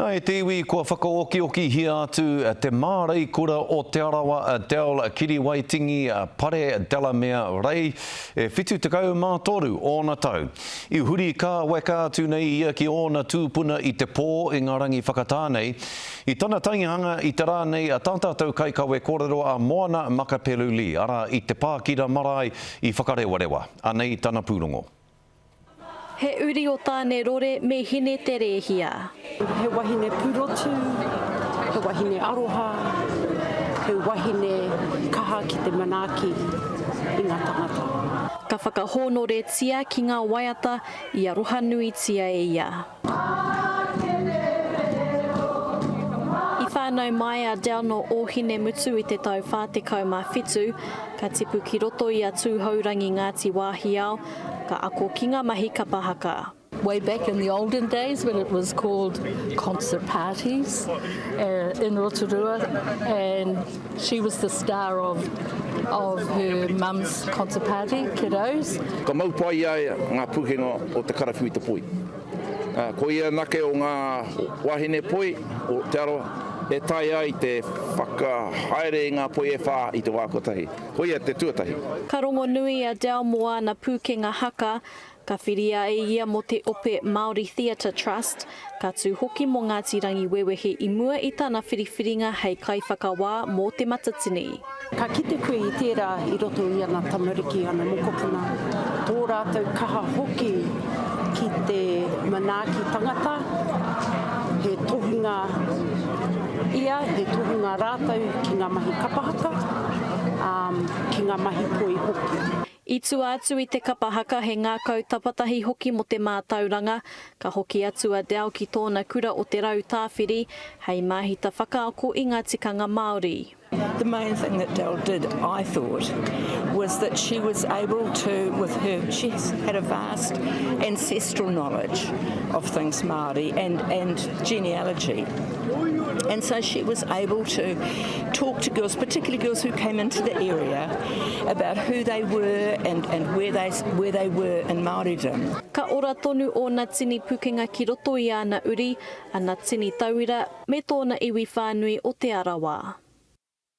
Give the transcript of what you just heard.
Nā, e te iwi kua whakaokiokihia atu te māreikura o Te Arawa a Del Kiriwaitingi Pare Delamere Rei, e 73 ōna tau. I huri kāweka atu nei ia ki ōna tūpuna i te pō i ngā rangi whakatā nei. I tana tangihanga i te rā nei a tā tātou kaikawe kōrero a Moana Makapelu Lee, arā, i Te Pākira Marae i Whakarewarewa. Anei tana pūrongo. He uri o Tāne Rore me Hine Te Rēhia. He wahine purotu, he wahine aroha, he wahine kaha ki te manaaki i nga tangata. Ka whakahōnoretia ki ngā waiata i arohanuitia e ia. I whānau mai a Dell nō Ōhinemutu i te tau 47, ka tipu ki roto i a Tūhourangi Ngāti Wāhiao, Ka ako ki ngā mahi kapa haka. Way back in the olden days when it was called concert parties in Rotorua and she was the star of of her mum's concert party, kiddos. Ka mau pai i a ia ngā pūkenga o te karawhiu i te poi. Ko ia anake o ngā wāhine poi o Te Arawa e taea ai te whakahaere i ngā poi e whā i te wā kotahi. Koia te tuatahi. Ka rongonui a Dell mō āna pūkenga haka, ka whiria e ia mō te ope Māori Theatre Trust, ka tū hoki mō Ngāti Rangiwewehi i mua i tana whiriwhiringa hei kaiwhakawā mō Te Matatini. Ka kite koe i tērā i roto i ana tamariki, ana mokopuna, tō rātou kaha hoki ki te manaaki tangata, he tohunga ia, he tohunga rātou ki ngā mahi kapa haka, ā, ki ngā mahi poi hoki. I tua atu i te kapa haka he ngākau tapatahi hoki mō te mātauranga, ka hoki atu a Dell ki tōna kura o Te Rautāwhiri hei māhita whakaako i ngā tikanga Māori. The main thing that Dell did, I thought, was that she was able to, with her, she had a vast ancestral knowledge of things Māori and, and genealogy. And so she was able to talk to girls, particularly girls who came into the area, about who they were and, and where, they, where they were in Māoridom. Ka ora tonu ōna tini pukenga ki roto i āna uri, ana tini tauira, me tōna iwi whānui o Te Arawa.